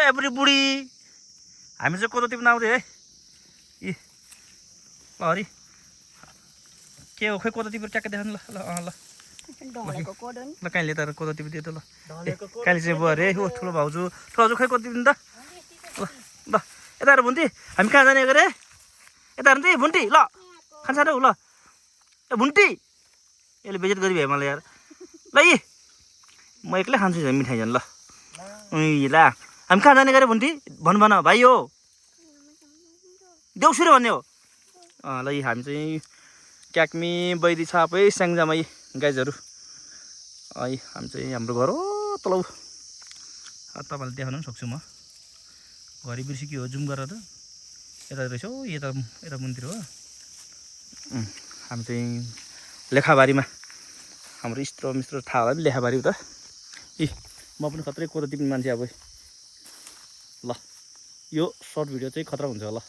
every बुढी हामी चाहिँ कोदो टिप्न आउँदै है इ ल हरि के हो खै कोदो टिपेर ट्याक्कै देखाउनु ल ल ल ल कहिले त कोदो टिपिदियो त ल कहिले चाहिँ भयो अरे हो ठुलो भाउजू खै कोदो टिप्नु त ल ल यता हेर भुन्टी हामी कहाँ जाने गरे यता हेर्नु त भुन्टी ल खान्छ र ल ए भुन्टी यसले बेजेत गरी भयो मलाई यार ल यी म एक्लै खान्छु मिठाई झन् ल ल हामी कहाँ जाने गरे भुन्टी भन्नु भन भाइ हो देउसुरे भन्ने हो ल यी हामी चाहिँ क्याक्मी बैदी छापै स्याङ्जामा यी गाइजहरू है हामी चाहिँ हाम्रो घर हो तल तपाईँलाई देखाउन पनि सक्छु म घरि बिर्सी के हो जुम गरेर त यता रहेछ हो यता मन्दिर हो हामी चाहिँ लेखाबारीमा हाम्रो इस्त्र मिस्त्र थाहा होला नि लेखाबारी त इ म पनि खत्रै कोदो टिप्ने मान्छे अब ल यो सर्ट भिडियो चाहिँ खतरा हुन्छ होला